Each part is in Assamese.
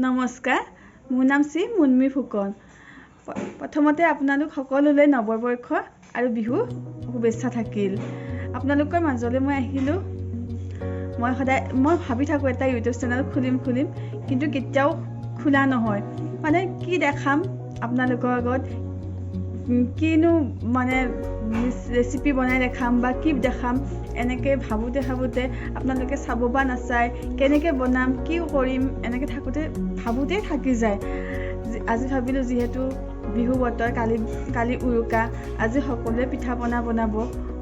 নমস্কাৰ, মোৰ নাম শ্ৰী মুনমী ফুকন। প্ৰথমতে আপোনালোক সকলোলৈ নৱবৰ্ষ আৰু বিহু শুভেচ্ছা থাকিল। আপোনালোকৰ মাজলৈ মই আহিলোঁ। মই সদায় মই ভাবি থাকোঁ এটা ইউটিউব চেনেল খুলিম খুলিম, কিন্তু কেতিয়াও খোলা নহয়। মানে কি দেখাম আপোনালোকৰ আগত, কিনো মানে ৰেচিপি বনাই দেখাম বা কি দেখাম, এনেকৈ ভাবোঁতে ভাবোঁতে আপোনালোকে চাব বা নাচায়, কেনেকৈ বনাম কি কৰিম এনেকৈ থাকোঁতে ভাবোঁতেই থাকি যায়। আজি ভাবিলোঁ যিহেতু বিহু বতৰ, কালি কালি উৰুকা, আজি সকলোৱে পিঠা পনা বনাব,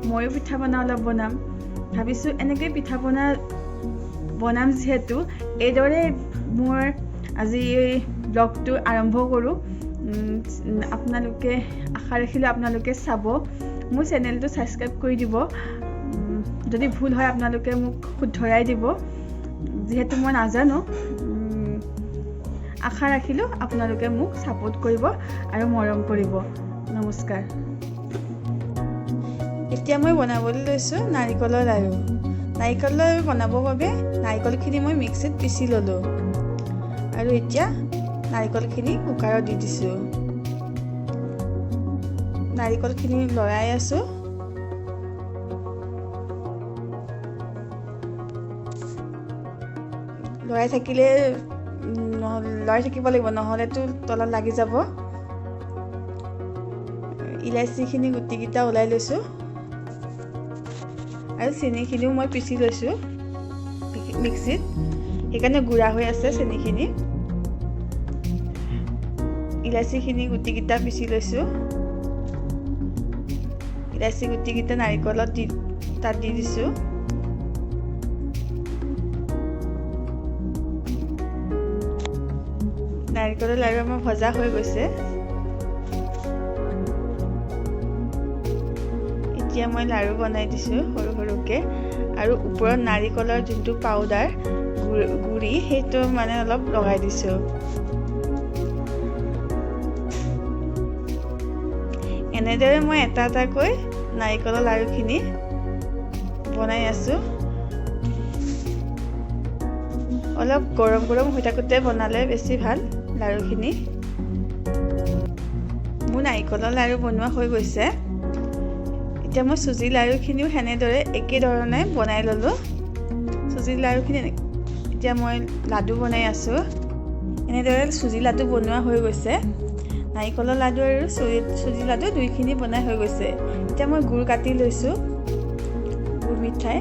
ময়ো পিঠা পনা অলপ বনাম ভাবিছোঁ। এনেকৈ পিঠা পনা বনাম যিহেতু, এইদৰে মোৰ আজি এই ব্লগটো আৰম্ভ কৰোঁ। আপোনালোকে আশা ৰাখিলোঁ আপোনালোকে চাব, মোৰ চেনেলটো ছাবস্ক্ৰাইব কৰি দিব। যদি ভুল হয় আপোনালোকে মোক শুধৰাই দিব, যিহেতু মই নাজানো। আশা ৰাখিলোঁ আপোনালোকে মোক ছাপোৰ্ট কৰিব আৰু মৰম কৰিব। নমস্কাৰ। এতিয়া মই বনাবলৈ লৈছোঁ নাৰিকলৰ লাড়ু। নাৰিকলৰ লাড়ু বনাবৰ বাবে নাৰিকলখিনি মই মিক্সিত পিচি ল'লোঁ আৰু এতিয়া নাৰিকলখিনি কুকাৰত দি দিছোঁ। নাৰিকলখিনি লৰাই আছোঁ। লৰাই থাকিলে লৰাই থাকিব লাগিব, নহ'লেতো তলত লাগি যাব। ইলাচীখিনি গুটিকেইটা ওলাই লৈছোঁ আৰু চেনিখিনিও মই পিচি লৈছোঁ মিক্সিত, সেইকাৰণে গুড়া হৈ আছে চেনিখিনি। ইলাচীখিনি গুটিকেইটা পিচি লৈছোঁ। ইলাচী গুটিকেইটা নাৰিকলত দি তাত দি দিছোঁ। নাৰিকলৰ লাড়ু আমাৰ ভজা হৈ গৈছে। এতিয়া মই লাড়ু বনাই দিছোঁ সৰু সৰুকৈ আৰু ওপৰত নাৰিকলৰ যোনটো পাউডাৰ গুড়ি, সেইটো মানে অলপ লগাই দিছোঁ। এনেদৰে মই এটা এটাকৈ নাৰিকলৰ লাড়ুখিনি বনাই আছোঁ। অলপ গৰম গৰম হৈ থাকোঁতে বনালে বেছি ভাল লাড়ুখিনি। মোৰ নাৰিকলৰ লাড়ু বনোৱা হৈ গৈছে। এতিয়া মই চুজি লাড়ুখিনিও সেনেদৰে একেধৰণে বনাই ল'লোঁ। চুজি লাড়ুখিনি এতিয়া মই লাডু বনাই আছোঁ। এনেদৰে চুজি লাডু বনোৱা হৈ গৈছে। নাৰিকলৰ লাডু আৰু চুজি লাডু দুইখিনি বনাই হৈ গৈছে। এতিয়া মই গুড় কাটি লৈছোঁ। গুড় মিঠাই,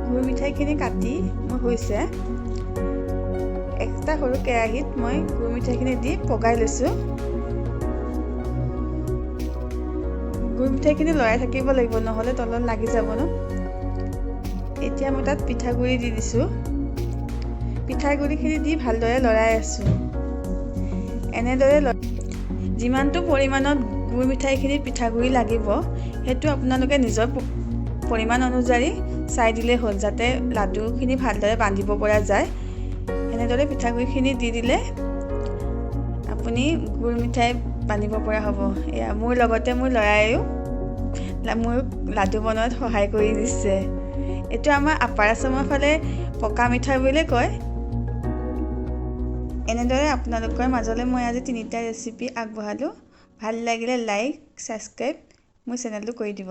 গুড় মিঠাইখিনি কাটি মোৰ হৈছে। একটা সৰু কেৰাহীত মই গুড় মিঠাইখিনি দি পগাই লৈছোঁ। গুড় মিঠাইখিনি লৰাই থাকিব লাগিব, নহ'লে তলত লাগি যাব ন। এতিয়া মই তাত পিঠাগুড়ি দি দিছোঁ। পিঠাগুড়িখিনি দি ভালদৰে লৰাই আছোঁ। এনেদৰে যিমানটো পৰিমাণত গুড় মিঠাইখিনিত পিঠাগুড়ি লাগিব, সেইটো আপোনালোকে নিজৰ পৰিমাণ অনুযায়ী চাই দিলেই হ'ল, যাতে লাডুখিনি ভালদৰে বান্ধিব পৰা যায়। এনেদৰে পিঠাগুড়িখিনি দি দিলে আপুনি গুড় মিঠাই বান্ধিব পৰা হ'ব। এয়া মোৰ লগতে মোৰ ল'ৰায়ো মোৰ লাডু বনোৱাত সহায় কৰি দিছে। এইটো আমাৰ আপাৰ আছামৰ ফালে পকা মিঠাই বুলিয়ে কয়। এনেদৰে আপোনালোকৰ মাজলৈ মই আজি তিনিটা ৰেচিপি আগবঢ়ালোঁ। ভাল লাগিলে লাইক, ছাবস্ক্ৰাইব মোৰ চেনেলটো কৰি দিব।